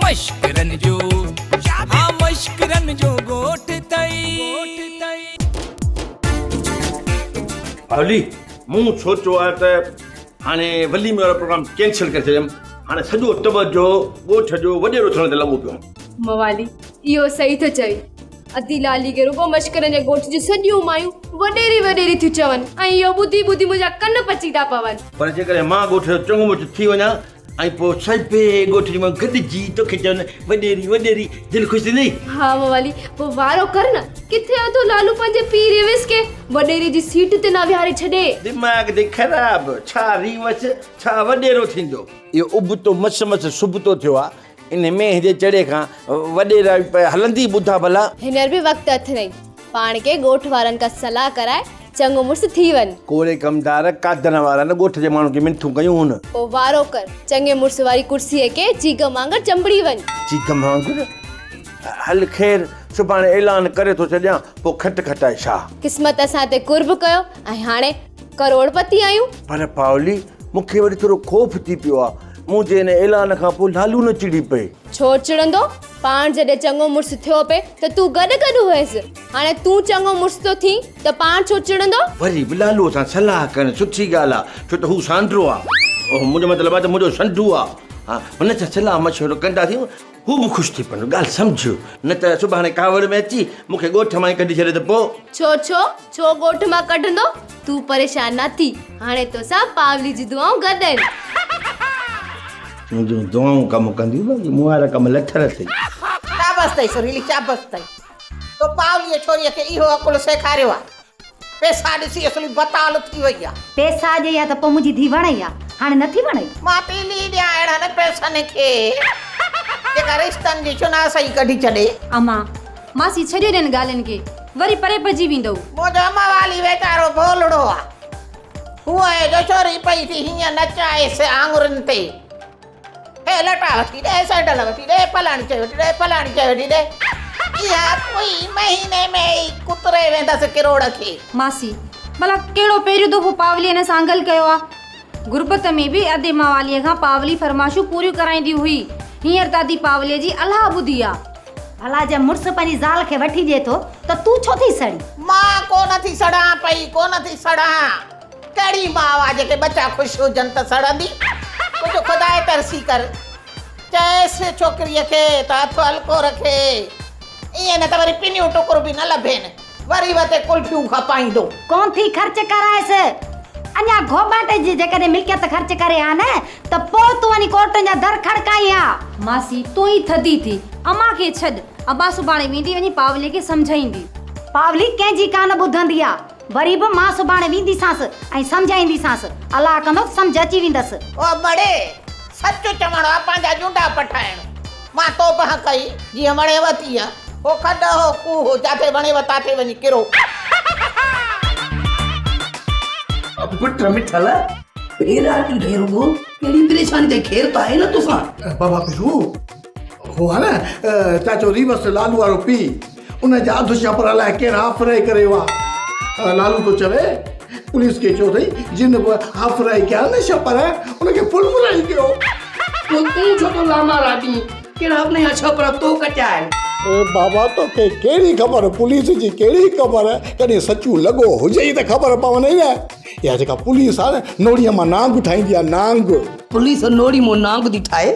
مشڪرن جو ها مشڪرن جو ڳوٺ ٿئي. علي مون سوچيو آهي ته هاڻي وليمي وارو پروگرام ڪينسل ڪري ڇڏيم هاڻي سڄو توجه ڳوٺ جو وڏيرو ٿيڻ تي لڳو پيو آهي. موالي اهو صحيح ٿو چوين. ادي لالي کي رڳو مشڪرن جي ڳوٺ جون سڄيون مايون وڏيري وڏيري ٿيون چون ۽ اهو ٻڌي ٻڌي منهنجا ڪن پچي ٿا پون. پر جيڪڏهن مان ڳوٺ جو چڱو مڙس ٿي وڃان ۽ پوء سڀئي ڳوٺ جون مايون گڏجي توکي چون وڏيري وڏيري دل خوش ٿيندئي؟ ها موالي پوء وارو ڪر نه ڪٿي اڌو لالو پنهنجي پيء ريوس کي وڏيري جي سيٽ تي نه ويهاري ڇڏي. دماغ تي خراب ڇا ريوس ڇا وڏيرو ٿيندو. اهو ابتو مس مس سبتو ٿيو آ ان مينهن جي چڙي کان وڏيرا به پيا هلندي ٻڌا ڀلا. هينئر به وقت اٿنئي. پاڻ کي ڳوٺ وارن کان صلاح ڪرائي چڱو مڙس ٿي وڃ. ڪوري ڪمدار قادن وارن ڳوٺ جي ماڻهن کي منٿون ڪيون هن. پوء وارو ڪر، چڱي مڙس واري ڪرسيء کي چيگم وانگر چنبڙي وڃ. چيگم وانگر؟ هل خير، سڀاڻي اعلان ڪري ٿو ڇڏيان، پوء کٽ کٽائي شاهه. قسمت اسان تي قرب ڪيو ۽ هاڻي ڪروڙ پتي آهيون. پر پاولي، مون کي وري ٿورو خوف ٿي پيو آ. منهنجي ان اعلان کان پوء لالو نه چڙي پئي. ڇو چڙندو؟ پاڻ جڏهن چڱو مڙس ٿيو پئي ته تون گڏ گڏ هئس. هاڻي تون چڱو مڙس ٿو ٿين ته پاڻ ڇو چڙندو؟ وري به لالوء سان صلاح ڪرڻ سٺي ڳالهه آ، ڇو ته هو سانڊرو آ. منهنجو مطلب آ ته منهنجو سنڍو آ. ها، هن سان صلاح مشورو ڪنداسين، هو به خوش ٿي پوندو. ڳالهه سمجهه، نه ته سڀاڻي ڪاوڙ ۾ اچي مون کي ڳوٺ مان ئي ڪڍي ڇڏي ته پوء؟ ڇو ڇو؟ ڇو ڳوٺ مان ڪڍندو؟ تون پريشان نه ٿي، هاڻي توسان پاولي جون دعائون گڏ آهن. تنهنجون دعائون ڪم ڪنديون، باقي مون وارا ڪم لٿل اٿئي. شابس اٿئي سريلي، شابس اٿئي. تو پاوليء ڇوريء کي اهو عقل سيکاريو آهي. پئسا ڏسي اصلي بتال ٿي وئي آ. پئسا ڏئي ها ته پوء منهنجي ڌيء وڻئي ها، هاڻي نٿي وڻئي. مان تيلي ڏيان اهڙن پئسن کي، جيڪا رشتن جي شناسائي ڪڍي ڇڏي. امان، ماسي ڇڏيو انهن ڳالهين کي، وري پري پئجي ويندؤ. منهنجو موالي ويچارو ڀولڙو آ. هوء جو ڇوري پئي ٿي هيئن نچائيس آڱرين تي. هي لٽا وٺي ڏي، سينڊل وٺي ڏي، فلاڻي شيء وٺي ڏي، فلاڻي شيء وٺي ڏي. اها ڪوئي مهيني ۾ ئي ڪتري ويندس ڪروڙ کي. ماسي، ڀلا ڪهڙو پهريون دفعو پاوليء هن سان گل ڪيو آ؟ غربت ۾ به ادي مواليء کان پاولي فرمائشون پوريون ڪرائيندي هئي. هينئر ته ادي پاوليء جي الله ٻڌي آ. ڀلا جي مڙس پنهنجي زال کي وٺي ڏئي ٿو ته تون ڇو ٿي سڙين؟ مان ڪونه ٿي سڙان پئي، ڪونه ٿي سڙان. ڪهڙي ماء آ جيڪي ٻچا خوش هجن ته سڙندي؟ ڪجهه خدائي ترسي ڪر. چئيس ڇوڪريء کي ته هٿ هلڪو رکي. ائين نه ته وري پنيون ٽڪر به نه لڀين. وري وتي ڪلفيون کپائيندو. ڪونه ٿي خرچ ڪرائيس. اڃا گهوٻاٽ جي جيڪڏهن ملڪيت خرچ ڪري ها نه ته پوء تون وڃي ڪورٽن جا در کڙڪائين ها. ماسي تون ئي ٿڌي ٿي. امان کي ڇڏ. ابا سڀاڻي ويندي وڃي پاوليء کي سمجهائيندي. پاولي ڪنهن جي ڪانه ٻڌندي آ. وري به مان سڀاڻي وينديسانس ۽ سمجهائينديسانس. الله ڪندو ته سمجهه اچي ويندس. او مڙي! سچ چوڻ آ پنهنجا جونڊا پٺائڻ. مان توبهه ڪئي، جيئن وڻيو تيئن. هو کڏ هو کوهه، جاٿي وڻيو تاٿي وڃي ڪرو. پٽ مٺل، ڀيرا ڏٺئي رڳو، ڪهڙي پريشاني اٿئي، خير ته آهي نه توسان؟ بابا پيرو، هو آ نه چاچو ريوس لالو وارو پيء، ان جا اڌ شاپر الائي ڪير هاف فرائي ڪري ويو آ. لالو ٿو چوي پوليس کي چيو اٿئي جن به هاف فرائي ڪيا نه شاپر ان کي فل فرائي ڪيو. پوء تون ڇو ٿو لامارا ڏين؟ ڪهڙا ان جا ڇاپر تو ڪٽيا آهن؟ بابا توکي ڪهڙي خبر پوليس جي ڪهڙي خبر ڪڏهن سچو لڳو هجئي ته خبر پوندئي نه. اها جيڪا پوليس آ نه نوڙيء مان نانگ ٺاهيندي آ نانگ. پوليس نوڙي مان نانگ ٿي ٺاهي؟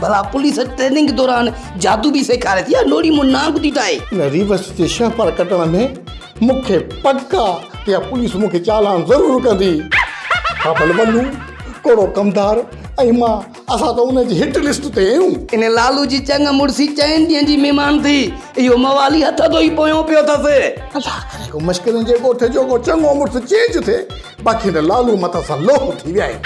ڀلا پوليس ٽريننگ دوران جادو به سيکاري ٿي يا نوڙي مون نانگ ٿي ٺاهي؟ ان ريوس جي شهپر ڪٽڻ ۾ مون کي پڪ آ ته اها پوليس مون کي چالان ضرور ڪندي. بابل ولو، ڪوڙو ڪمدار ۽ مان اسان ته ان جي هٽ لسٽ تي آهيون. ان لالو جي چڱ مڙسي چئن ڏينهن جي مهمان ٿي، اهو موالي هٿ ڌوئي پويون پيو اٿس. الله ڪري ڪو مشڪرين جي ڳوٺ جو ڪو چڱو مڙس چينج ٿئي، باقي هن لالو مٿان اسان لوهه ٿي ويا آهيون.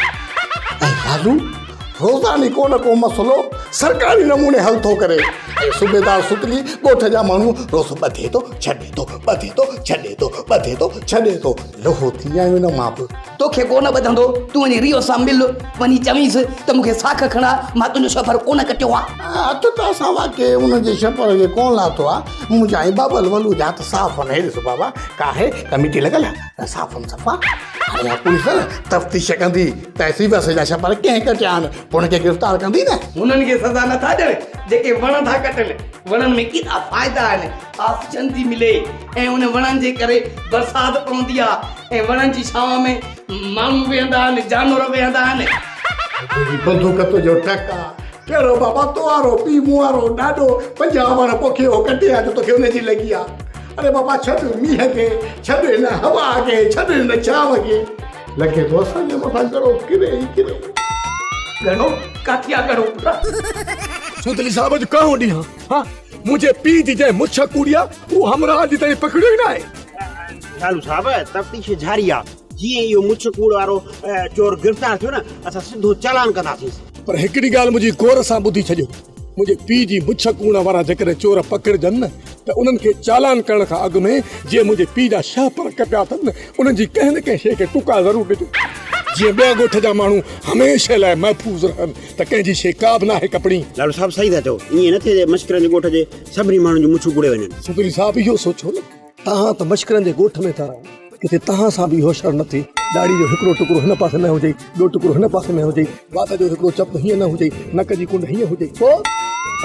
۽ لالو روزاني ڪو نه ڪو مسئلو سرڪاري نموني حل ٿو ڪري ۽ صوبيدار ستلي ڳوٺ جا ماڻهو روز ٻڌي ٿو ڇڏي ٿو ٻڌي ٿو ڇڏي ٿو ٻڌي ٿو ڇڏي ٿو لوهو ٿي ويا آهيون ان مان به. توکي ڪو نه ٻڌندو، تون وڃي ريو سان مل، وڃي چوينس ته مون کي ساک کڻاء، مان تنهنجو شفر ڪونه ڪٽيو آ. هٿ ته اسان واقعي ان جي شفر کي ڪونه لاٿو آ، منهنجا ۽ بابل ولو جا هٿ صاف آهن، هي ڏس بابا ڪا آهي ڪميٽي لڳل آ، صاف آهن صفا. هاڻي اها پوليس نه تفتيش ڪندي ته سي بس جا شفر ڪنهن ڪٽيا آهن. پوء هن کي گرفتار ڪندي نه؟ هنن کي سزا نه ٿا ڏين جيڪي وڻ ٿا ڪٽن. وڻن ۾ ڪيڏا فائدا آهن. آڪسيجن ٿي ملي ۽ ان وڻن جي ڪري برسات پوندي آهي ۽ وڻن جي ڇانو ۾ ماڻهو ويهندا آهن، جانور ويهندا آهن. تنهنجي بندوق تنهنجو ٽرڪ آ. ڪهڙو بابا تو وارو پيء مون وارو ڏاڏو 50 وڻ پوکي هو ڪٽي آ جو توکي ان جي لڳي آ. اڙي بابا ڇڏ مينهن کي، ڇڏ هن هوا کي، ڇڏ هن ڇانو کي. لڳي ٿو اسان جي مٿان گهڙو ڪري ئي ڪري. گهڙو؟ ڪاٿي آ گهڙو پٽ؟ سوتلي صاحب اڄ ڪانهون ڏينهن ها منهنجي پيء جي جنهن مڇ ڪوڙي آ اهو همراهه اڄ تائين پڪڙيو ئي ناهي. لالو صاحب تفتيش جاري آ جيئن اهو مڇ ڪوڙ وارو چور گرفتار ٿيو نه اسان سڌو چالان ڪنداسينس. پر هڪڙي ڳالهه منهنجي غور سان ٻڌي ڇڏيو منهنجي پيء جي مڇ ڪوڙڻ وارا جيڪڏهن چور پڪڙجن نه ته انهن کي چالان ڪرڻ کان اڳ ۾ جيئن منهنجي پيء جا شهپر ڪپيا اٿن نه انهن جي ڪنهن نه ڪنهن شيء کي ٽڪا ضرور ڏجو جيئن ٻيا ڳوٺ جا ماڻهو هميشه لاء محفوظ رهن ته ڪنهن جي شيء ڪا به ناهي ڪپڻي. لالو صاحب صحيح ٿا چئو ائين نه ٿئي مشڪرن جي ڳوٺ جي سڀني ماڻهن جون مڇون ڪوڙي وڃن. سوتلي صاحب اهو سوچو نه توهان ته مشڪرن جي ڳوٺ ۾ ٿا رهو، ڪٿي توهان سان به اهو شر نه ٿئي. ڏاڙهي جو هڪڙو ٽڪرو هن پاسي نه هجئي، ٻيو ٽڪرو هن پاسي ۾ هجئي، وات جو هڪڙو چپ هيئن نه هجئي، نڪ جي ڪنڊ هيئن هجئي. پوء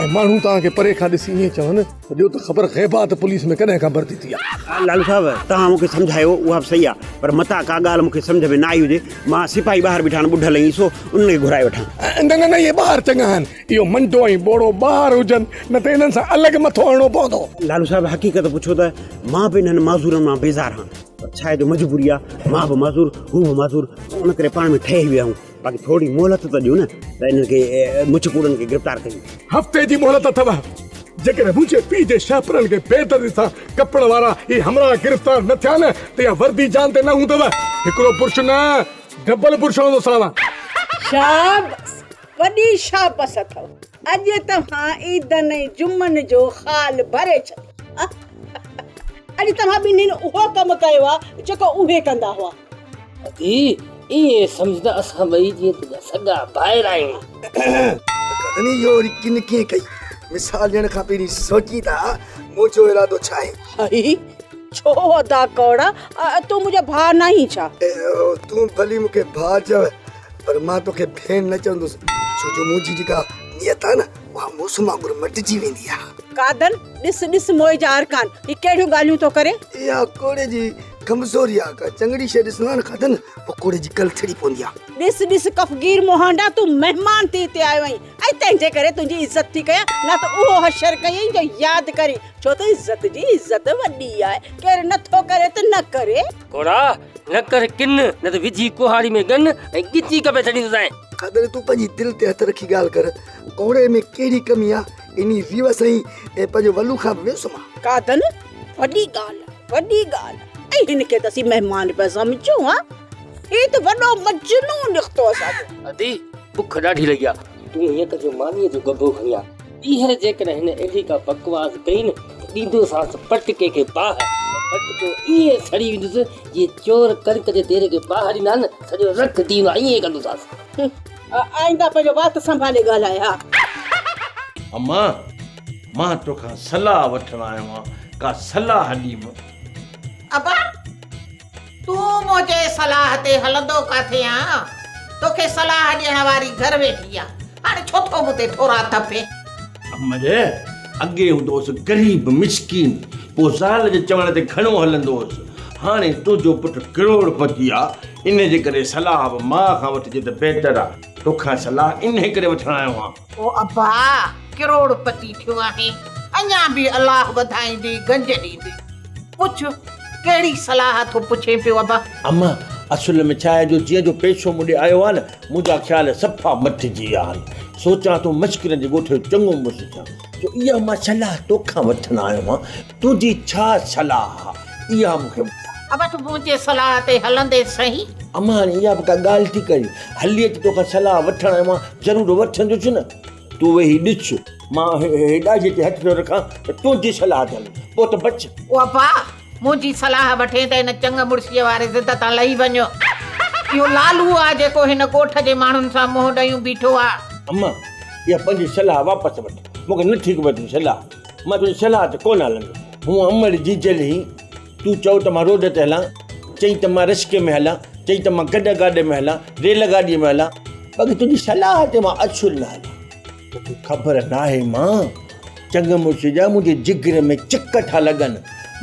۽ ماڻهو توهان کي پري کان ڏسي ائين چون ته ڏيو ته خبر غيبات پوليس ۾ ڪڏهن کان ڀرتي ٿي آهي. لالو صاحب، توهان مون کي سمجهايو، اها به صحيح آهي، پر متان ڪا ڳالهه مون کي سمجهه ۾ نه آئي هجي. مان سپاهي ٻاهر بيٺا آهن، ٻڍل ۽ عيسو، انهن کي گهرائي وٺان. نه نه نه، اهي ٻاهر چڱا آهن. اهو منڊو ۽ ٻوڙو ٻاهر هجن نه ته انهن سان الڳ مٿو هڻڻو پوندو. لالو صاحب حقيقت پڇو ته مان به انهن معذورن مان بيزار هان پر ڇا آهي جو مجبوري آ مان به معذور هو به معذور ان ڪري پاڻ ۾ ٺهي ويا آهيون باقي ٿوري مهلت ته ڏيو نه ته انهن کي مڇ ڪوڙن کي گرفتار ڪيون. هفتي جي مهلت اٿو جيڪڏهن منهنجي پيء جي شهپرن کي بيدردي سان ڪپڻ وارا اهي همراهه گرفتار نه ٿيا نه ته اها وردي جان تي نه هوندو هڪڙو برش نه ڊبل برش هڻندوسانو. شابس وڏي شابس اٿئو. اڄ توهان عيدن ۽ جمعن جو خال ڀري ڇڏيو. اڄ توهان ٻنهين اهو ڪم ڪيو آ جيڪو اهي ڪندا هئا. ادي، ائين سمجهه ته اسان ٻئي جيئن تنهنجا سڳا ڀائر آهيون. ڪڏهن اهو وري ڪن ڪيئن ڪئي؟ مثال ڏيڻ کان پهرين سوچين ته ها منهنجو ارادو ڇا آهي؟ هائي، ڇو ادا ڪوڙا، تون منهنجو ڀاء ناهين ڇا؟ تون ڀلي مون کي ڀاء چئو. پر مان توکي ڀيڻ نه چوندس، ڇو جو منهنجي جيڪا نيت آهي نه، اها موسم وانگر مٽجي ويندي آهي. قادن، ڏس ڏس موئي جا ارڪان، هي ڪهڙيون ڳالهيون ٿو ڪري؟ اها ڪوڙي جي ڪمزوري آهي، ڪا چڱڙي شيء ڏسندو آهي نه قادن، پوء ڪوڙي جي ڪل ٿڙي پوندي آهي. ڏس ڏس ڪفگير مهانڊا، تون مهمان ٿي هتي آيو آهين ۽ تنهنجي ڪري تنهنجي عزت ٿي ڪيان، نه ته اهو حشر ڪيئي جو ياد ڪرين، ڇو ته عزت جي عزت وڏي آهي، ڪير نٿو ڪري ته نه ڪري. ڪوڙا! نه ڪر ڪن، نه ته وجهي ڪهاڙي ۾ ڳن ۽ ڳچي ڪپي ڇڏيندوسانء. قادر تون پنهنجي دل تي هٿ رکي ڳالهه ڪر، ڪوڙي ۾ ڪهڙي ڪمي آ، انهي ريوس ۽ پنهنجو ولو کان به ويس مان. قادن، وڏي ڳالهه، وڏي ڳالهه، ۽ هن کي ته اسين مهمان پيا سمجهون ها، هي ته وڏو مجنون نڪتو اسان جو. ادي، بک ڏاڍي لڳي آ، تون هيئن ڪر جو مانيء جو ڳڀو کڻي آ. ٻيهر جيڪڏهن هن اهڙي ڪا بڪواس ڪئي نه ته ڏيندوسانس پٽڪي کي باهه ۽ پٽڪو ائين سڙي ويندس جيئن چور ڪڻڪ جي ديري کي باهه ڏيندا آهن نه سڄو رک ٿي ويندو آهي ائين ڪندوسانس. آئنده پنهنجو وات سنڀالي ڳالهاء ها. اما مان توکان صلاح وٺڻ آيو آهيان ڪا صلاح ڏيم. ابا تون منهنجي صلاح تي هلندو ڪاٿي آن؟ توکي صلاح ڏيڻ واري گهر ويٺي آ، هاڻي ڇو ٿو مون تي ٿورا ٿڦين؟ امڙ، اڳي هوندو هوس غريب مسڪين، پوء زال جي چوڻ تي گهڻو هلندو هوس. هاڻي تنهنجو پٽ ڪروڙ پتي آ، ان جي ڪري صلاح به ماء کان وٺجي ته بهتر آ. توکان صلاح انهي ڪري وٺڻ آيو آهيان. او ابا، ڪروڙ پتي ٿيو آهين، اڃا به الله وڌائيندي، گنج ڏيندي. پڇ، ڪهڙي صلاح ٿو پڇين پيو ابا؟ اما، اصل ۾ ڇا آهي جو جيئن جو پئسو مون ڏي آيو آهي نه، منهنجا خيال صفا مٽجي ويا آهن. سوچان ٿو مشڪرن جي ڳوٺ جو چڱو مڙس ٿيان. سو اها مان صلاح توکان وٺڻ آيو آهيان. تنهنجي ڇا صلاح آهي، اها مون کي ٻڌاء. ابا، تون منهنجي صلاح تي هلندين سهي؟ اما، هاڻي اها به ڪا ڳالهه ٿي ڪرين. هلي اچ توکان صلاح وٺڻ آيو آهيان، ضرور وٺندس نه. تون ويهي ڏس، مان هي ڏاجي تي هٿ ٿو رکان ته تنهنجي صلاح تي هلندس، پوء ته بچ. او ابا، منهنجي صلاح وٺين ته هن چڱ مڙسيء واري ضد تان لهي وڃ. اهو لالو آ جيڪو هن ڳوٺ جي ماڻهن سان منهن ڏيون بيٺو آ. اما، اها پنهنجي صلاح واپس وٺ. مون کي نٿي کپي تنهنجي صلاح. مان تنهنجي صلاح تي ڪونه هلندس. هونء امڙ جيجل هين، تون چئو ته مان روڊ تي هلان، چئين ته مان رشڪي ۾ هلان، چئين ته مان گڏهه گاڏي ۾ هلان، ريل گاڏيء ۾ هلان. باقي تنهنجي صلاح تي مان اصل نه هلان. توکي خبر ناهي مان چڱ مڙس جا منهنجي جگر ۾ چڪ ٿا لڳن.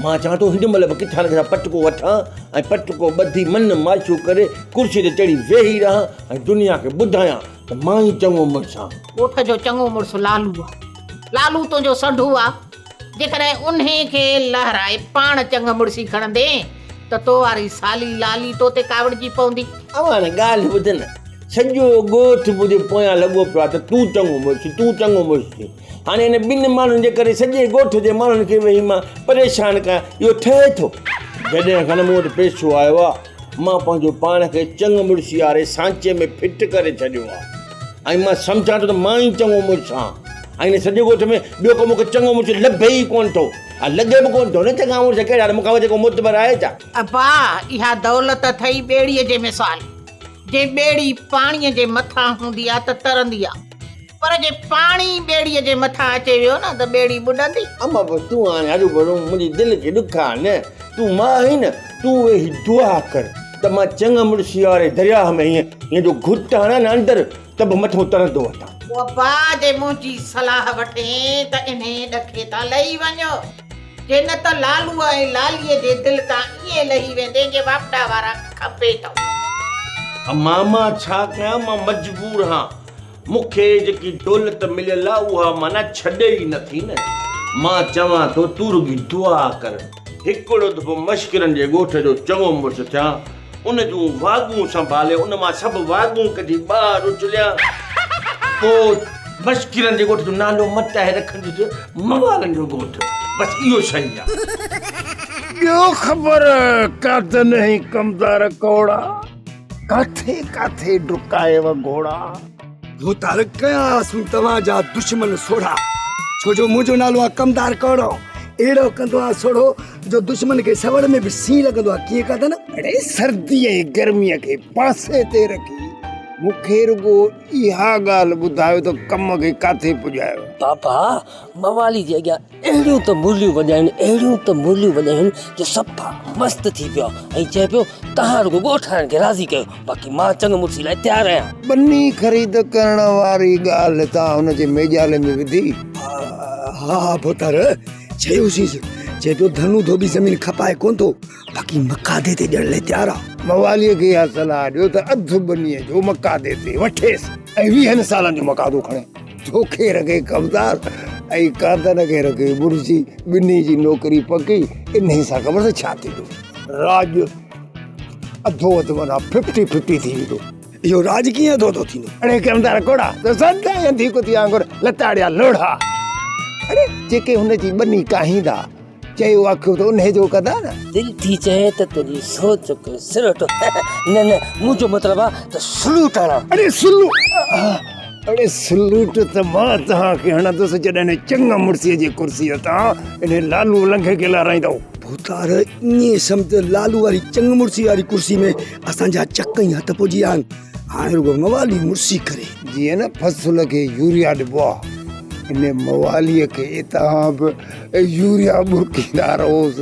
مان چوان ٿو هن مهل به ڪٿان نه ڪٿان پٽڪو وٺان ۽ پٽڪو ٻڌي من ماشو ڪري ڪرسي تي چڙهي ويهي رهان ۽ دنيا کي ٻڌايان ته مان ئي چڱو مڙس آهيان. ڳوٺ جو چڱو مڙس لالو آ. لالو تنهنجو سنڍو آ. جيڪڏهن انهي کي لهرائي پاڻ چڱ مڙسي کڻندين ته تو واري سالي لالي تو تي ڪاوڙجي پوندي. امان ڳالهه ٻڌ نه. سڄو ڳوٺ منهنجي پويان لڳو پيو آهي ته تون چڱو مڙس ٿي، تون چڱو مڙس ٿي. هاڻي هن ٻن ماڻهن جي ڪري سڄي ڳوٺ جي ماڻهن کي ويهي مان پريشان ڪيان، اهو ٺهي ٿو؟ جڏهن کان مون وٽ پئسو آيو آهي، مان پنهنجو پاڻ کي چڱ مڙسي واري سانچي ۾ فٽ ڪري ڇڏيو آهي ۽ مان سمجهان ٿو ته مان ئي چڱو مڙس آهيان ۽ هن سڄي ڳوٺ ۾ ٻيو ڪو مون کي چڱو مڙس لڀي ئي ڪونه ٿو. ها لڳي به ڪونه ٿو نه چڱا مڙس ڪهڙا آهن، مون کان وڌيڪ ڪو معتبر آهي ڇا؟ ابا، اها دولت اٿئي ٻيڙيء جي مثال. جي ٻيڙي پاڻيء جي مٿان هوندي آ ته ترندي آ، پر جي پاڻي ٻيڙيء جي مٿان اچي ويو نه ته ٻيڙي ٻڏندي. اما بس تون هاڻي هروڀرو منهنجي دل کي ڏکاء نه، تون ماء آهين نه، تون ويهي دعا ڪر ته مان چڱ مڙسي واري درياهه ۾ هيئن هيئن جو گهٽ هڻان نه اندر ته به مٿئون ترندو وتان. او ابا جي منهنجي صلاح وٺين ته انهيء ڏکي تان لهي وڃ. جي نه ته لالوء ۽ لاليء جي دل تان ائين لهي ويندين جي واپڊا وارا کپي ٿو. ماما ڇا ڪيان مان مجبور هان مون کي جيڪي دولت مليل آ اها معنيٰ ڇڏي ئي نٿي نه. مان چوان ٿو تون رڳي دعا ڪر هڪڙو دفعو مشڪرن جي ڳوٺ جو چڱو مڙس ٿيان ان جون واڳون سنڀالي ان مان سڀ واڳون ڪڍي ٻاهر اڇليان پوء مشڪرن جي ڳوٺ جو نالو مٽائي رکندس موالن جو ڳوٺ بس اهو صحيح آ. ڏيو خبر ڪاتن ۽ ڪمدار ڪوڙا، ڪاٿي ڪاٿي ڊڪايو گهوڙا. ڀوتار ڪياسون توهان جا دشمن سوڙها، ڇو جو منهنجو نالو آ ڪمدار ڪوڙو، اهڙو ڪندو آ سوڙهو جو دشمن کي سوڙ ۾ به سين لڳندو آ، ڪيئن ڪندن؟ اڙي سردي ۽ گرميء کي پاسي تي رکي مون کي رڳو اها ڳالهه ٻڌايو ته ڪم کي ڪاٿي پڄايو؟ بابا موالي جي اڳيان اهڙيون ته مرليون وڄايون اهڙيون ته مرليون وڄايون جو صفا مست ٿي پيو ۽ چئي پيو توهان رڳو ڳوٺ وارن کي راضي ڪيو باقي مان چڱ مڙسي لاء تيار آهيان. ٻني خريد ڪرڻ واري ڳالهه توهان هن جي ميڄالي ۾ وڌي؟ ها ها ڀوتار چيوسينس، چئي پيو ڌنو ڌوٻي زمين کپائي ڪونه ٿو باقي مقادي تي ڏيڻ لاء تيار آ. مواليء کي اها صلاح ڏيو ته اڌ ٻنيء جو مقادي تي وٺيس ۽ ويهن سالن جو مقادو کڻي. توکي رکي ڪمدار ۽ ڪاتن کي رکي مڙسي، ٻنهي جي نوڪري پڪي، انهي سان خبر اٿئي ڇا ٿيندو؟ راڄ اڌو اڌ معنيٰ ففٽي ففٽي ٿي ويندو. اهو راڄ ڪيئن اڌو اڌو ٿيندو؟ اڙي ڪمدار ڪوڙا، تو سدائين انڌي ڪتي وانگر لتاڙيا لوڙها. اڙي جيڪي هن جي ٻني ڪاهيندا، چيو آکيو ته انهي جو ڪندا نه. دل ٿي چئي ته تنهنجي سوچ کي سرٽ نه نه منهنجو مطلب آ ته سلوٽ هڻان. اڙي سلو اڙي سلوٽ ته مان توهان کي هڻندس جڏهن انهي چڱ مڙسيء جي ڪرسيء تان انهي لالو لنگهه کي لهرائيندؤ. ڀوتار ائين سمجهه لالو واري چڱ مڙسي واري ڪرسي ۾ اسان جا چڪ ۽ هٿ پوجي ويا آهن. هاڻي رڳو موالي مڙسي ڪري. جيئن نه فصل کي يوريا ڏبو آ، ان مواليء کي توهان به يوريا ٻرڪيندا رهوس،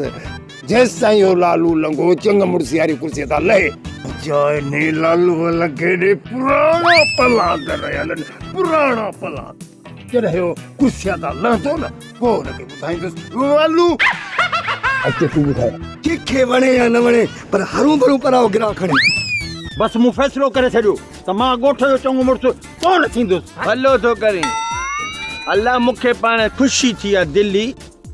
جيستائين اهو لالو لنگهو چڱ مڙسي واري ڪرسيء تان لهي. جا انهي لالوء لنگهي ڏي پراڻا پلاند رهيل آهن، پراڻا پلاند. جڏهن اهو ڪرسيء تان لهندو نه، پوء ان کي ٻڌائيندس، لالو! اچ تون ٻڌاء. ڪنهن کي وڻي يا نه وڻي پر هرون ڀرون پرائو گراهه کڻي. بس مون فيصلو ڪري ڇڏيو ته مان ڳوٺ جو چڱو مڙس ڪونه ٿيندس. ڀلو ٿو ڪرين. الله مون کي پاڻ خوشي ٿي آ دلي.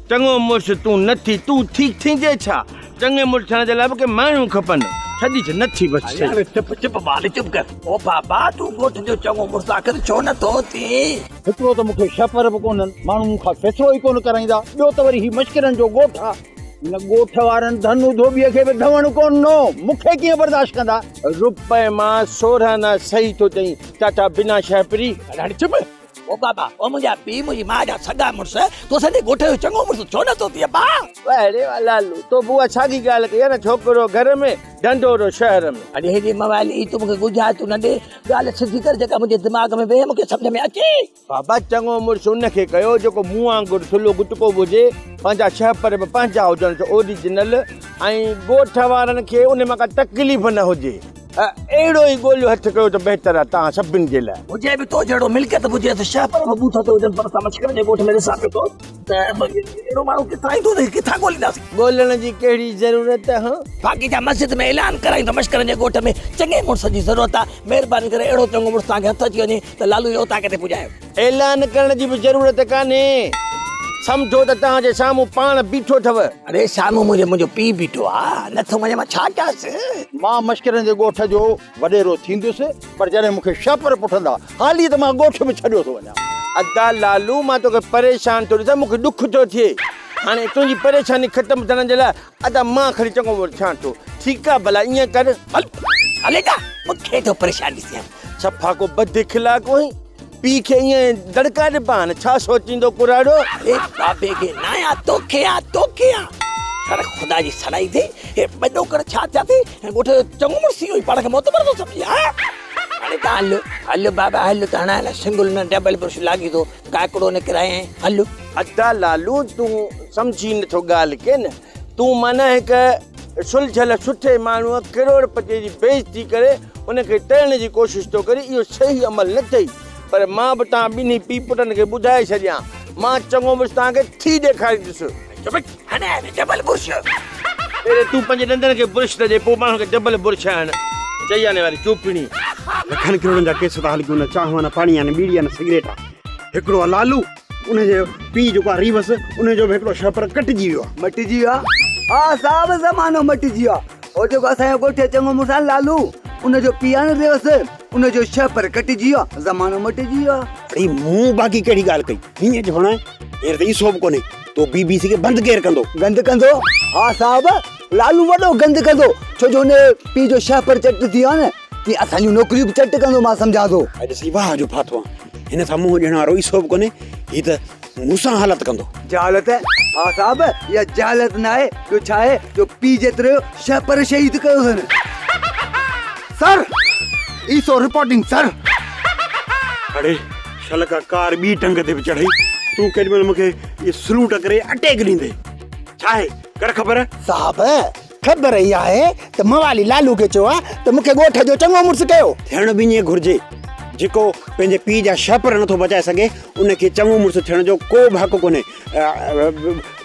چڱو مڙس تون نه ٿي، تون ٿي ٿيندين ڇا؟ چڱي مڙس ٿيڻ جي لاء به ڪي ماڻهو کپن. ڇڏي ڇڏ، نه ٿي بس ڇڏ. يار چپ چپ مالي چپ ڪر. او بابا تون ڳوٺ جو چڱو مڙس آخر ڇو نه ٿو ٿين؟ هڪڙو ته مون کي شهپر به ڪونهن، ماڻهو مون کان فيصلو ئي ڪونه ڪرائيندا، ٻيو ته وري هي مشڪرن جو ڳوٺ آ. هن ڳوٺ وارن ڌنو ڌوٻيء کي به ڌوڻ ڪونه ڏنو، مون کي ڪيئن برداشت ڪندا؟ روپئي مان 16 آنا صحيح ٿو چئين چاچا بنا شهپري. هاڻي چپ. او بابا، او منهنجا پيء، منهنجي ماء جا سڳا مڙس، تون اسان جي ڳوٺ جو چڱو مڙس ڇو نه ٿو ٿين ابا؟ واهه ري واهه لالو، تو به اها ساڳي ڳالهه ڪئي آهي نه، ڇوڪرو گهر ۾، ڍنڍورو شهر ۾. اڙي هيڏي موالي، تون مون کي ڳجهائتون نه ڏي، ڳالهه سڌي ڪر جيڪا منهنجي دماغ ۾ ويهي، مون کي سمجهه ۾ اچي. بابا چڱو مڙس ان کي ڪيو جيڪو مون وانگر ٿلهو گٽڪو به هجي، پنهنجا شهپر به پنهنجا هجن اوريجنل ۽ ڳوٺ وارن کي ان مان ڪا تڪليف نه هجي. اهڙو ئي ڳوليو هٿ ڪيو ته بهتر آهي توهان سڀن جي لاء. هجي به تو جهڙو ملڪيت به هجيس، شهپر به ٻوٿ تي هجن پر اسان مشڪرن جي ڳوٺ ۾ ڏسان پيو ٿو ته اهڙو ماڻهو ڪٿان ايندو ته ڪٿان ڳولينداسين. ڳولڻ جي ڪهڙي ضرورت هان؟ باقي جا مسجد ۾ اعلان ڪرايون ته مشڪرن جي ڳوٺ ۾ چڱي مڙس جي ضرورت آهي، مهرباني ڪري اهڙو چڱو مڙس توهان کي هٿ اچي وڃي ته لالو جي اوطاق تي پڄايو. اعلان ڪرڻ جي به ضرورت ڪانهي. سمجهو ته توهان جي سامهون پاڻ بيٺو اٿو. اڙي سامهون منهنجي منهنجو پيء بيٺو آ، نه ٿو مڃان مان ڇا ڪيانس. مان مشڪرن جي ڳوٺ جو وڏيرو ٿيندس، پر جڏهن مون کي شهپر پٺندا، حالي ته مان ڳوٺ به ڇڏيو ٿو وڃان. ادا لالو مان توکي پريشان ٿو ڏسان، مون کي ڏک ٿو ٿئي. هاڻي تنهنجي پريشاني ختم ٿيڻ جي لاء ادا مان کڻي چڱو مڙس ٿيان ٿو. ٺيڪ آ ڀلا ائين ڪر. هل هلي ته مون کي ٿو پريشان ڏسين. صفا ڪو بد اخلاق آهين. پيء کي ائين دڙڪا ڏبا آهن، ڇا سوچيندو ڪراڙو؟ اڙي بابي کي ناهيان توکي آ توکي آ. سر خدا جي سڙائي ٿئي، هي ٻه ڏوڪڙ ڇا ٿيا ٿي، هن ڳوٺ جو چڱو مڙس اهو ئي پاڻ کي معتبر ٿو سمجهي ها. هاڻي ته هل هل بابا هل ته هڻائي نه سنگل نه ڊبل برش لاڳي ٿو ڪاڪڙو نڪرايائين هل. ادا لالو تون سمجهين نٿو ڳالهه کي نه. تون معنيٰ هڪ سلجهيل سٺي ماڻهوء ڪروڙ پتيء جي بيعزتي ڪري ان کي تڙڻ جي ڪوشش ٿو ڪرين، اهو صحيح عمل نه اٿئي. پر مان به توهان ٻنهي پيء پٽن کي ٻڌائي ڇڏيان، مان چڱو مڙس توهان کي ٿي ڏيکاريندس. Double brush. پهرين تون پنهنجي ڏندن کي برش ته ڏي، پوء ماڻهن کي ڊبل برش هڻ. چئي آني واري چوپڻي. لکن ڪروڙن جا ڪيس ٿا هلڪيون، نه چانهه آ، نه پاڻي آ، نه ٻيڙي آ، نه سگريٽ آ. هڪڙو آ لالو. ان جي پيء جيڪو آ ريوس ان جو به هڪڙو شهپر ڪٽجي ويو آ. مٽجي ويو آ؟ ها صاحب زمانو مٽجي ويو آ. هو جيڪو اسان جو ڳوٺ جو چڱو مڙس آ نه لالو ان جو پيء آ نه ريوس ان جو شهپر ڪٽجي ويو آ. زمانو مٽجي ويو آ. اڙي مون باقي ڪهڙي ڳالهه ڪئي؟ هيئن جو هڻائين هينئر ته عيسو به ڪونهي تو بي بي سي کي بند ڪير ڪندو؟ گند ڪندو؟ ها صاحب لالو وڏو گند ڪندو ڇو جو هن جي پيء جو شهپر چٽ ٿي ويو آ نه تيئن اسان جون نوڪريون به چٽ ڪندو مان سمجهان ٿو. اڄ سين واهه جو ڦاٿو آن. هن سان منهن ڏيڻ وارو عيسو به ڪونهي، هي ته مون سان حالت ڪندو. جهالت؟ ها صاحب، اها جهالت ناهي، ٻيو ڇا آهي جو پيء جيترو شهپر شهيد ڪيو اٿن. سر! عيسو رپورٽنگ سر! اڙي شل ڪا ڪار ٻي ٽنگ تي به چڙهئي، تون ڪيڏي مهل مون کي اهي سلوٽ ڪري اٽيڪ ڏيندين. ڇا آهي؟ ڪر خبر. صاحب! خبر اها آهي ته موالي لالو کي چيو آهي ته مون کي ڳوٺ جو چڱو مڙس ڪيو. ٿيڻ به ائين گهرجي. جيڪو پنهنجي پيء جا شهپر نٿو بچائي سگهي، ان کي چڱو مڙس ٿيڻ جو ڪو به حق ڪونهي.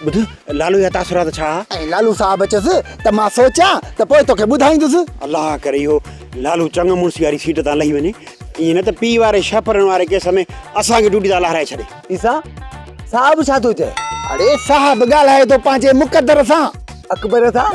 ٻڌ، لالو جا تاثرات ڇا ها؟ ۽ لالو صاحب چيس ته مان سوچيان ته پوء توکي ٻڌائيندس. الله ڪري اهو لالو چڱ مڙسي واري سيٽ تان لهي وڃي. ائين نه ته پيء واري شهپرن واري ڪيس ۾ اسان کي ڊيوٽي تان لاهرائي ڇڏي. عيسيٰ، صاحب ڇا ٿو چئي؟ اڙي صاحب ڳالهائي ٿو پنهنجي مقدر سان. اڪبر سان؟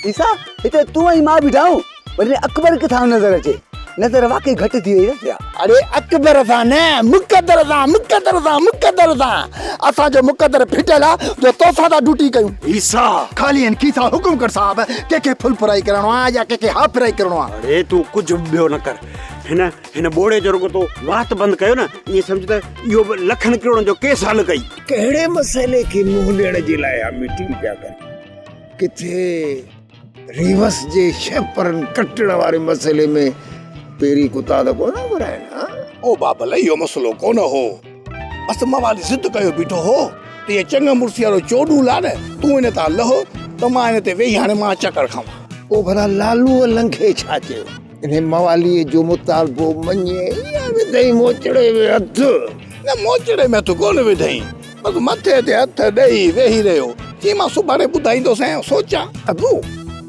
عيسيٰ، هتي تون ۽ مان بيٺا آهيون، وري اڪبر ڪٿان نظر اچي؟ نظر واقعي گهٽ ٿي وئي اٿس يا؟ اڙي اڪبر سان نه، مقدر سان، مقدر سان، مقدر سان. اسان جو مقدر ڦٽل آ جو توسان ٿا ڊيوٽي ڪيون. عيسيٰ! خالي هن کيسا حڪم ڪر صاحب، ڪنهن کي فل فرائي ڪرڻو آ يا ڪنهن کي هاف فرائي ڪرڻو آ. اڙي تون ڪجهه به ٻيو نه ڪر، هن هن ٻوڙي جو رڳو تو وات بند ڪيو نه، ائين سمجهه ته اهو به لکن ڪروڙن جو ڪيس حل ڪئي. ڪهڙي مسئلي کي منهن ڏيڻ جي لاء اها ميٽنگ پيا ڪن؟ ڪٿي ريوس جي شهپرن ڪٽڻ واري مسئلي ۾ پيري ڪتا ته ڪونه گهرائين ها؟ او بابل اهو مسئلو ڪونه هو. بس موالي ضد ڪيو بيٺو هو ته اهي چڱ مڙسي وارو چوڏون لا نه تون ان تان لهه ته مان ان تي ويهي هاڻي مان چڪر کاوان. پوء ڀلا لالوء لنگهي ڇا چيو؟ انهيء مواليء جو مطالبو مڃي يا وڌئين موچڙي ۾ هٿ؟ نه موچڙي ۾ هٿ ڪونه وڌئين، بس مٿي تي هٿ ڏئي ويهي رهيو. چيائين مان سڀاڻي ٻڌائيندوسانء، سوچيان. ابو،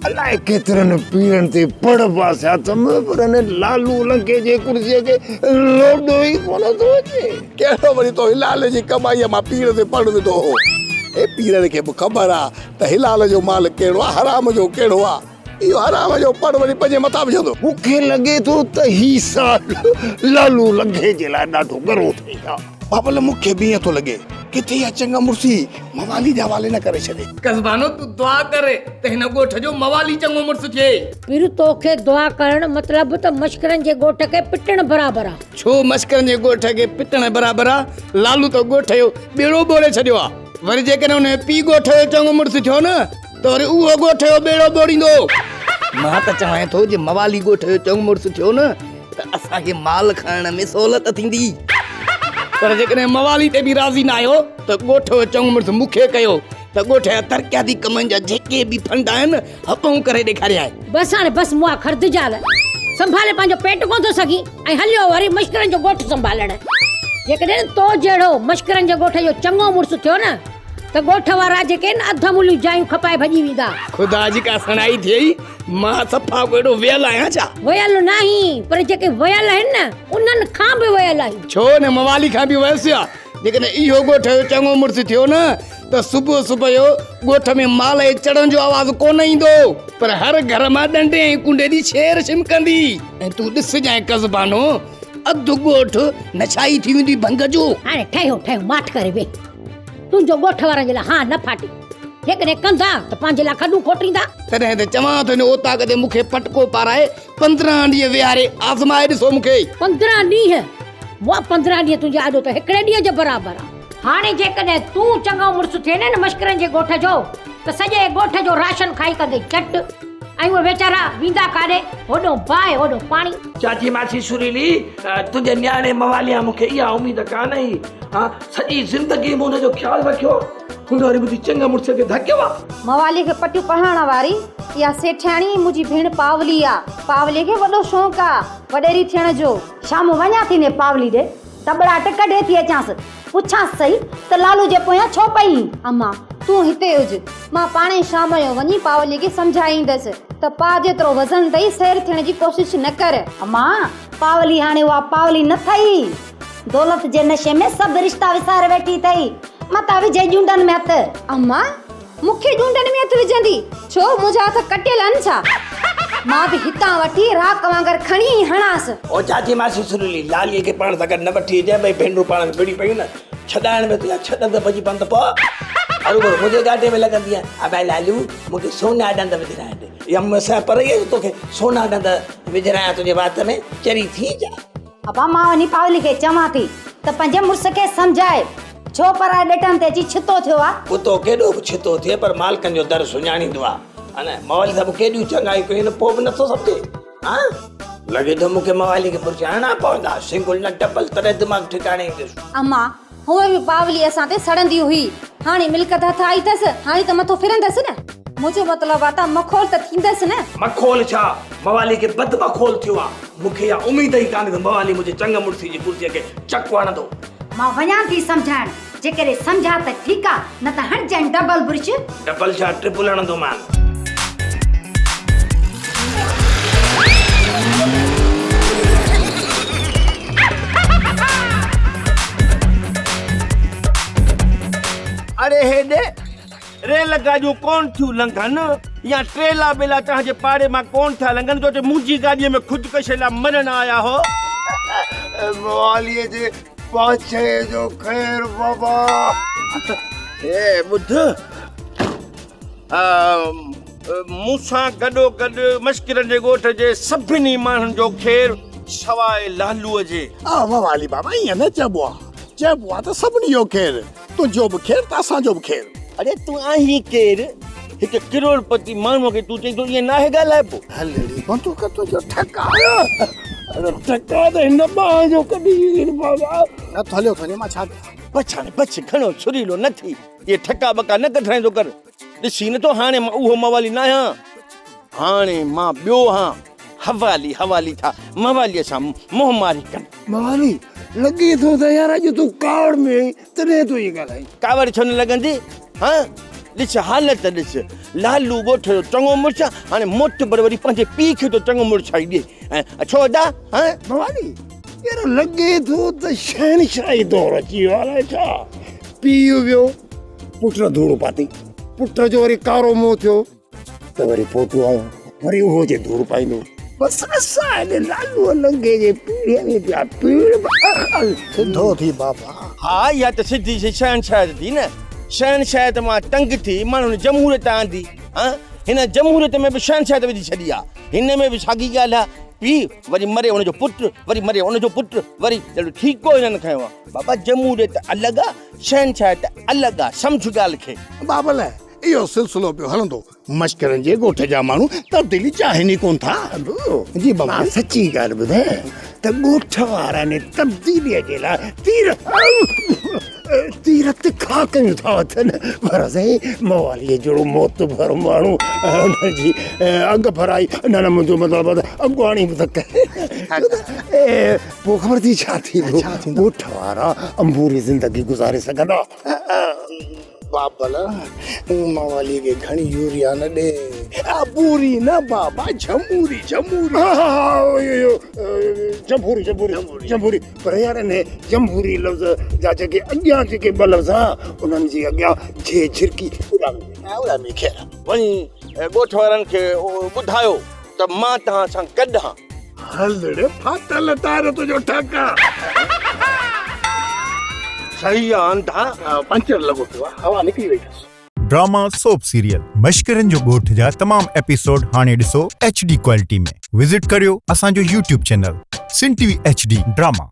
الائي ڪيترن پيرن تي پڙ باسيا اٿم، پر هن لالو لنگهي جي ڪرسيء کي لوڏو ئي ڪونه ٿو اچي. ڪهڙو وري تو هلال جي ڪمائيء مان پير تي پڙ وڌو هو؟ هي پيرن کي به خبر آ ته هلال جو مال ڪهڙو آ، حرام جو ڪهڙو آ. اهو حرام جو پڙ وري پنهنجي مٿان وجهندو. مون کي لڳي ٿو ته هي سال لالو لنگهي جي لاء ڏاڍو ڳرو ٿئي ها. بابل مون کي به ائين ٿو لڳي. ڪٿي اها چڱا مڙسي موالي جي حوالي نه ڪري ڇڏي. قزبانو تون دعا ڪر ته هن ڳوٺ جو موالي چڱو مڙس ٿئي. پير توکي دعا ڪرڻ مطلب ته مشڪرن جي ڳوٺ کي پٽڻ برابر آ. ڇو مشڪرن جي ڳوٺ کي پٽڻ برابر آ؟ لالو ته ڳوٺ جو ٻيڙو ٻوڙي ڇڏيو آ. وري جيڪڏهن ان جو پيء ڳوٺ جو چڱو مڙس ٿيو نه ته وري اهو ڳوٺ جو ٻيڙو ٻوڙيندو. مان ته چوانء ٿو جي موالي ڳوٺ جو چڱو مڙس ٿيو نه ته اسان کي مال کڻڻ ۾ سهولت ٿيندي. پر جيڪڏهن موالي تي به راضي نه آهيو ته ڳوٺ جو چڱو مڙس مون کي ڪيو ته ڳوٺ جا ترقياتي ڪمن جا جيڪي به فنڊ آهن هپون ڪري ڏيکاريانء. بس هاڻي بس مئا خرد جال. سنڀالي پنهنجو پيٽ ڪونه ٿو سگهين ۽ هليو وري مشڪرن جو ڳوٺ سنڀالڻ. جيڪڏهن تو جهڙو مشڪرن جي ڳوٺ جو چڱو مڙس ٿيو نه ته ڳوٺ وارا جيڪي آهن اڌ مليون جايون کپائي ڀڄي ويندا. خدا جي ڪا سڻائي ٿئي، مان صفا ڪو اهڙو ويل آهيان ڇا؟ ويل ناهين پر جيڪي ويل آهن نه انهن کان به ويل آهين. ڇو نه موالي کان به ويس آ. جيڪڏهن اهو ڳوٺ جو چڱو مڙس ٿيو نه ته صبح صبح جو ڳوٺ ۾ مال جي چڙن جو آواز ڪونه ايندو پر هر گهر مان ڏنڊي ۽ ڪنڊي جي ڇير ڇمڪندي ۽ تون ڏسجانء قزبانو اڌ ڳوٺ نشائي ٿي ويندي ڀنگ جو. هاڻي ٺهيو ٺهيو ماٺ ڪري ويهه. تنهنجو ڳوٺ وارن جي لاء هان نه ڦاٽي. جيڪڏهن ڪندا ته پنهنجي لاء کڏون کوٽيندا. تڏهن ته چوان ٿو هن اوطاق تي مون کي پٽڪو پارائي 15 ڏينهن ويهاري آزمائي ڏسو مون کي. 15 ڏينهن؟ مئا 15 ڏينهن تنهنجي آڏو ته هڪڙي ڏينهن جي برابر آ. هاڻي جيڪڏهن تون چڱو مڙس ٿئين نه مشڪرن جي ڳوٺ جو ته سڄي ڳوٺ جو راشن کائي ڪندين چٽ ۽ اهي ويچارا ويندا ڪاڏي؟ هوڏو باهه هوڏو پاڻي. چاچي ماسي سريلي، تنهنجي نياڻي مواليان مون کي اها اميد ڪانه هئي. ها سڄي زندگي مون هن جو خيال رکيو آ. هن وري منهنجي چڱي مڙس کي ڌڪيو آ. موالي کي پٽيون پڙهائڻ واري اها سيٺياڻي منهنجي ڀيڻ پاولي آ. پاولي کي وڏو شوق آ وڏيري ٿيڻ جو. شام وڃان ٿي ني پاولي ڏي تٻڙاٽ ڪڍي ٿي اچانس. پڇانس سهي ته لالو جي پويان ڇو پئي هين؟ اما، تون هتي هج، مان پاڻهي شام جو وڃي پاولي کي سمجهائيندس ته پاء جيترو وزن ڏئي سير ٿيڻ جي ڪوشش نه ڪر. اما، پاولي هاڻي اها پاولي نه ٿئي. دولت جي نشي ۾ سڀ رشتا وساري ويٺي اٿئي. متان وجهي ڄونڊن ۾ هٿ. اما، مون کي ڄونڊن ۾ هٿ وجهندي؟ ڇو، منهنجا هٿ ڪٽيل آهن ڇا؟ مان به هتان وٺي راڪ وانگر کڻي هڻانس. او چاچي ماسي سريلي، لاليء کي پاڻ سان گڏ نه وٺي اچجانء، ٻئي ڀينرون پاڻ ۾ وڙهي پيون نه، ڇڏائڻ ۾ تنهنجا ڇهه ڏند ڀڄي پون ته پوء؟ هروڀرو منهنجي ڳاٽي ۾ لڳندينء. ابا لالو، مون کي سونا ڏند وجهرائي ڏي. يا مون سان پري جو توکي سونا ڏند وجهرايان تنهنجي وات ۾، چري ٿي ڇا؟ ابا مان وڃي پاولي کي چوان ٿي ته پنهنجي مڙس کي سمجهائي، ڇو پرائي ڏيٽن تي اچي ڇتو ٿيو آ. ڪتو ڪيڏو به ڇتو ٿئي پر مالڪن جو در سڃاڻيندو آ. ها موالي صاحب ڪيڏيون چڱايون ڪيون آهن پوء به نٿو سمجهي. ها لڳي ٿو مون کي موالي کي برش هڻڻا پوندا، سنگل نه ڊبل، تڏهن دماغ ٺڪاڻي ايندس. اما، هونئن به پاولي اسان تي سڙندي هئي، هاڻي ملڪيت هٿ آئي اٿس، هاڻي ته مٿو ڦرندس نه. منهنجو مطلب آ ته مخول ته ٿيندس نه. مخول ڇا، موالي کي بد مخول ٿيو آ. مون کي اها اميد ئي ڪانهي ته موالي منهنجي چڱ مڙسي جي ڪرسيء کي چڪ هڻندو. مان وڃان ٿي سمجهائڻ، جيڪڏهن سمجهان ته ٺيڪ آ، نه ته هڻجانء ڊبل برش. ڊبل ڇا، ٽرپل هڻندومان. اڙي هيڏي ريل گاڏيون ڪونه ٿيون لنگهن يا ٽريلا ٻيلا توهان جي پاڙي مان ڪونه ٿا لنگهن جو اتي منهنجي گاڏيء ۾ خودڪشيء لاء مرڻ آيا هو. مواليء جي پاڇي جو خير بابا. هي ٻڌ، مون سان گڏوگڏ مشڪرن جي ڳوٺ جي سڀني ماڻهن جو خير سواء لالوء جي. آ موالي بابا ائين نه چئبو آ، چئبو آ ته سڀني جو خير. تنهنجو به خير ته اسان جو به خير. اڙي تون آهين ڪير؟ هڪ ڪروڙ پتي ماڻهوء کي تون چئين ٿو ائين ناهي ڳالهائبو. هل ڙي بندوق تنهنجو ٺڪاء. اڙي ٺڪاء ته هن ٻانهن جو ڪڍي ويندين بابا. هٿ هليو ٿو وڃي مان ڇا ڪيان. بچ هاڻي بچ گهڻو سريلو نه ٿي. اهي ٺڪا ٻڪا نه ڪڍرائيندو ڪر. ڏسين نٿو هاڻي مان اهو موالي ناهيان. هاڻي مان ٻيو هان. حوالي حوالي ٿا مواليء سان منهن ماري ڪن. موالي، لڳي ٿو ته يار اڄ تون ڪاوڙ ۾ آهين تڏهن ٿو ائين ڳالهائين. ڪاوڙ ڇو نه لڳندي هان؟ ڏس حالت ڏس. لالو ڳوٺ جو چڱو مڙس هاڻي معتبر وري پنهنجي پيء کي ٿو چڱو مڙسائي ڏي. ڇو ادا هان؟ موالي، يار لڳي ٿو ته شهنشاهي دور اچي ويو آهي الائي ڇا. پيء ويو پٽ ڌوڙ پاتي. پٽ جو وري ڪارو منهن ٿيو. ته وري پوٽو آيو وري اهو اچي ڌوڙ پائيندو. بس اسان هن لالوء لنگهي جي پيڙهيء ۾ پيا پيڙ سڌو ٿي بابا. ها اها ته سڌي سي شهنشاهيت ٿي نه. شهنشاهيت مان تنگ ٿي ماڻهن جمهوريت آندي. ها هن جمهوريت ۾ به شهنشاهيت وجهي ڇڏي آ. هن ۾ به ساڳي ڳالهه آ. پيء وري مري ان جو پٽ وري مري ان جو پٽ وري ڄڻ ٺيڪو هنن کنيو آ. بابا جمهوريت الڳ آ شهنشاهيت الڳ آ سمجهه ڳالهه کي. بابل اهو سلسلو پيو هلندو. مشڪرن جي ڳوٺ جا ماڻهو تبديلي چاهين ئي ڪونه ٿا. جي بابا. مان سچي ڳالهه ٻڌايان ته ڳوٺ وارن تبديليء جي لاء تير تير تکا ڪيون ٿا وٺن پر سائين مواليء جهڙو معتبر ماڻهو ان جي اڳ ڀرائي نه نه منهنجو مطلب آهي ته اڳواڻي به ته ڪري پوء خبر اٿئي ڇا ٿيندو ڳوٺ وارا انبوري زندگي گذاري سگهندا. بابل مواليء کي گهڻي يوريا نه ڏي. ابوري نه بابا جمهوري جمهوري. ها ها ها اهو جمهوري جمهوري جمهوري پر يار انهي جمهوري لفظ جا جيڪي اڳيان جيڪي ٻه لفظ آ انهن جي اڳيان جي جهرڪي اڏامي وئي. اڏامي خير وڃي ڳوٺ وارن کي ٻڌايو ته مان توهان سان گڏ هان. هل ڙي ڦاٽل ٽائر تنهنجو ٺڪ. صحيح آ انڌا. پنچر لڳو پيو آ هوا نڪري وئي اٿس. ڊراما سوپ سيريل مشڪرن جو ڳوٺ جا تمام ايپيسوڊ هاڻي ڏسو ايڇ ڊي ڪوالٽي ۾ وزٽ ڪريو اسان جو YouTube channel Sindh T V H D drama.